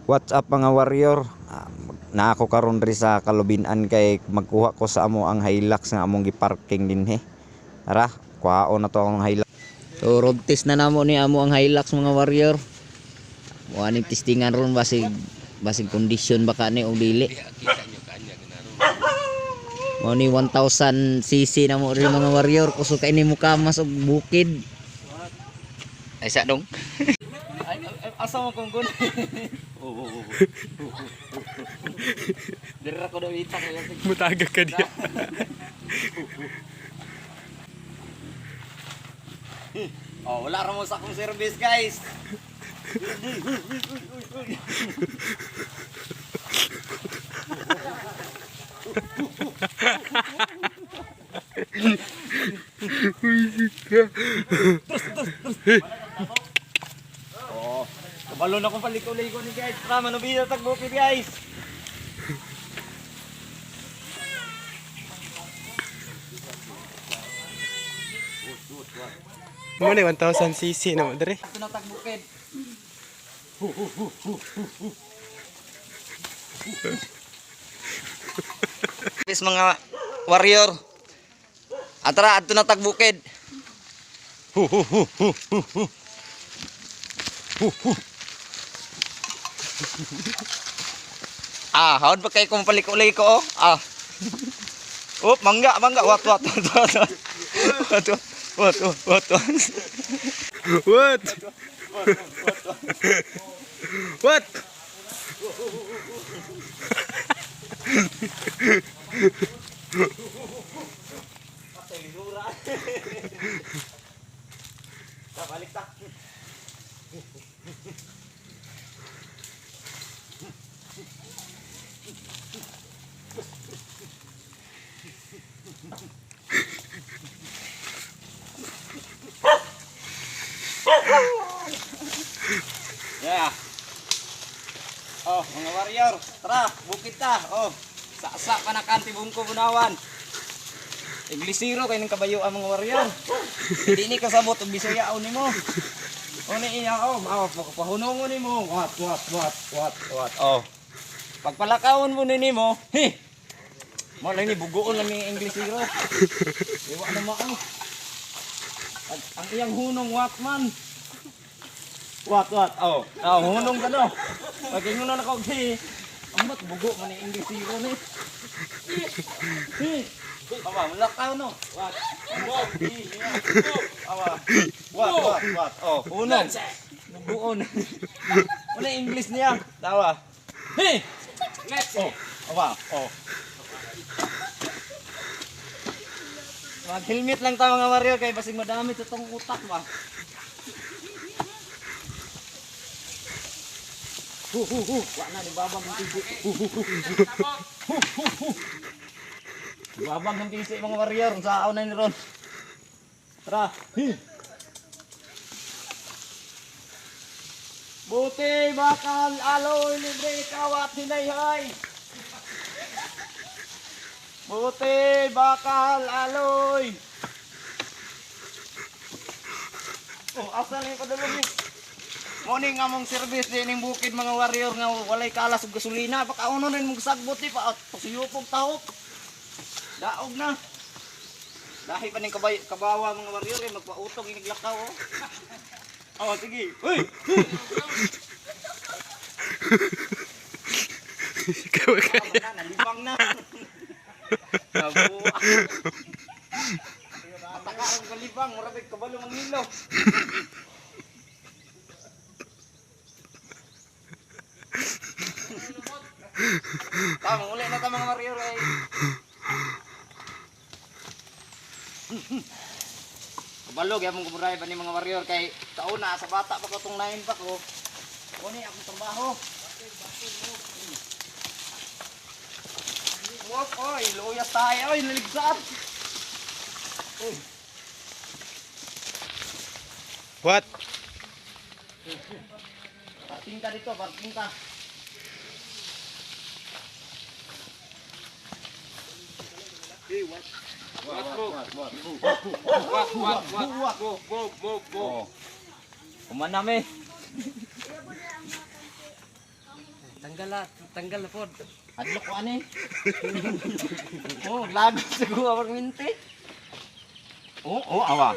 What's up, mga warrior? Naa ko karon diri sa Kalubinan kay magkuha ko sa amo ang Hilux nga among giparking dinhi. Tara, kuhaon na to ang Hilux. So road test na namo ni amo ang Hilux, mga warrior. Mo aning testingan ron basig basig kondisyon baka ni og dili. Mo ni 1000 cc na mo rin, mga warrior, kusog kay ni mukamas og bukid. Ay sa dong. Asa mo kung kun? Dira ko daw itang. Mutaga ka diya. Oh, wala ra mo sa akong service, guys. Oh, kabalo na kong paliko-liko ni guys. Tara, manubida tag bukid, guys. Mo ni 1000 cc na mo diri. Ito na tag bukid. Bis, mga warrior. Atara, adto na tag bukid. Hu hu hu hu hu hu. Hu hu. Ah, hawd pa kay kung paliko-liko oh. Ah. Oh, mangga, mangga. Wat, wat, wat, wat. Wat, wat, wat, wat. What? What? Balik ta. Yeah. Oh, mga warrior, tara, bukid ta. Oh, saksa pa na kanti bungko bunawan. Iglisiro kay ning kabayo ang mga warrior. Hindi ni kasabot og Bisaya ni mo. O ni iya oh, oh pahunongon nimo. Wat wat wat wat wat. Oh. Pagpalakawon mo ni nimo, hi. Mo lang ni bugoon lang ni Inglesiro. Iwa na mao. Ang iyang hunong wat man. Wat wat. Oh, oh hunong ka no. Pag ingon na ko hi. Amot bugo man ni Inglesiro ni. Hi. Awa, mulakaw no. Wat. Hi. Awa. Wat wat wat. Oh, hunong. Bugoon. Wala English niya. Tawa. Hey! Oh, awa, oh. Mag-helmet lang ta, mga warrior, kay basig madami sa tong utak ba. Hu hu hu, wa na ni babag ang tisi. Hu hu hu. Hu hu hu. Babag ang tisi, mga warrior, sa na ni ron. Tara. Hi. Buti, bakal, aloy, libre, kawat, hinayhay. Buti, bakal, aloy. Oh, asa na yung padulong ni? Morning nga mong service din ning bukid, mga warrior, nga walay kalas og gasolina. Baka uno rin mong sagbot ni pa at pasuyupog tahok. Daog na. Dahil pa ning kabawa, mga warrior, eh, magpautog iniglakaw oh. Oh, sige. Uy! Ikaw ka. Tama na, nalibang na. Nabuwa. Mataka ang kalibang, murag kabalo mangilo. Tama, uli na ta, mga warrior ay. Kabalo, kaya mong kumuray pa ni mga warrior kay tauna sa bata pa ko tong 9 pa ko. Kuni akong trabaho. Wop, oy, luyas tayo, oy, naligsat. Uy, What? Parking ka dito, parking ka. What, what, what, what, what, what, what, what, what. Kumanami. Tanggal na, tanggal na pod. Hadlok ko ani. Oh, lagos sa kuha pagminti. Oh, awa.